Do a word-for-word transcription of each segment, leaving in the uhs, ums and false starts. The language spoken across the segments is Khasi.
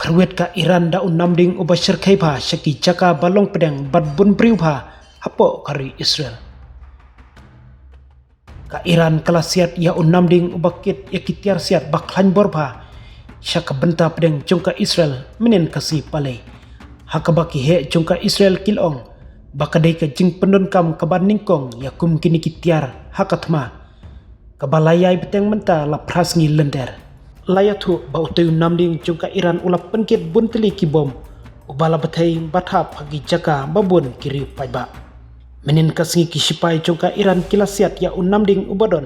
Tyrwit ka Iran da u namding uba shyrkhei bha sha ki jaka ba long pdeng bad bun briew bha hapoh ka ri Israel. Ka Iran ka la siat ïa u namding uba kit ïa ki tiar siat ba khlaiñ bor bha sha ka bynta pdeng jong ka Israel mynhynnin ka sngi Palei, ha kaba ki heh jong ka Israel ki la ong ba ka dei ka jingpyndonkam kaba nyngkong ïa kum kine ki tiar ha ka thma kaba la ïai bteng mynta la phra sngi lynder. La ïathuh ba utei u namding jong ka Iran u la pynkit bun tylli ki bom uba la bthei bad hap ha ki jaka ba bun ki riew paidbah. Mynhynnin ka sngi ki shipai jong ka Iran ki la siat ïa u namding uba don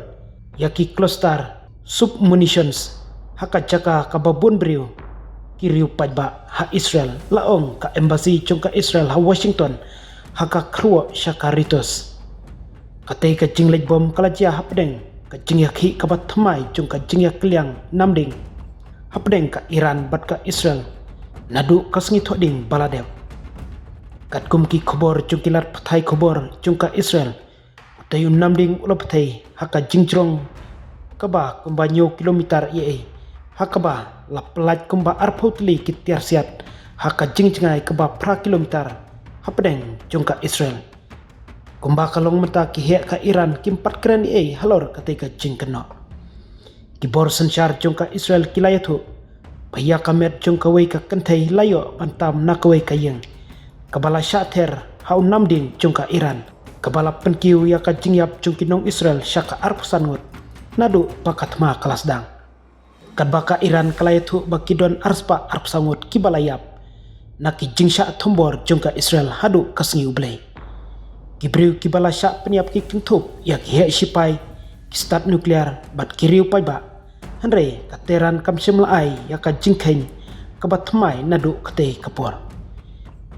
ïa ki cluster submunitions ha ka jaka kaba bun briew ki riew paidbah ha Israel, la ong ka embassy jong ka Israel ha Washington ha ka kyrwoh sha ka Reuters. Katei ka jingleit bom ka la jia hapdeng ka jingïakhih kaba thymmai jong ka jingïakylliang namding hapdeng ka Iran bad ka Israel naduh ka sngi Thohdieng ba la dep. Katkum ki khubor jong ki lad pathai khubor jong ka Israel, utei u namding u la bthei ha ka jingjrong kaba kumba hynñiew kilometer ïa ei, ha kaba la pyllait kumba arphew tylli ki tiar siat ha ka jingjngai kaba phra kilometer hapdeng jong ka Israel. Kumba ka long mynta, ki heh ka Iran kim pat kren ei ei halor katei ka jingkynnoh. Ki bor synshar jong ka Israel ki la ïathuh ba ïa ka met jong kawei ka kynthei la ïoh ban tam na kawei ka ïing kaba la shah ther ha u namding jong ka Iran, kaba la pynkiew ïa ka jingïap jong ki nong Israel sha ka arphew san ngut naduh ba ka thma ka la sdang. Katba ka Iran ka la ïathuh ba ki don arspah arphew san ngut kiba la ïap na ki jingshah thombor jong ka Israel haduh ka sngi U Blei. Ki briew kiba la shah pynïap ki kynthup ïa ki heh shipai, ki stad nuklear bad ki riew paidbah. Hynrei ka Tehran kam shym la ai ïa ka jingkheiñ kaba thymmai naduh katei ka por.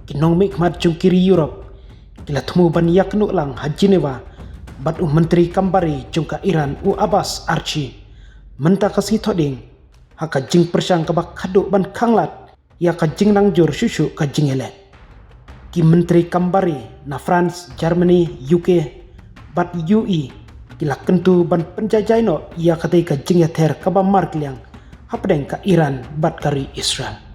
Ki nongmihkhmat jong ki ri Europe ki la thmu ban ïakynduh lang ha Geneva bad u Myntri Kam Bari jong ka Iran, u Abbas Araghchi, mynta ka sngi Thohdieng, ha ka jingpyrshang kaba khadduh ban khanglad ïa ka jingnang jur shuh shuh ka jingïaleh. Ki Myntri Kam Bari na France, Germany, U K bad U A E ki la kyntu ban pynjaijai noh ïa katei ka jingïather kaba markylliang hapdeng ka Iran bad ka ri Israel.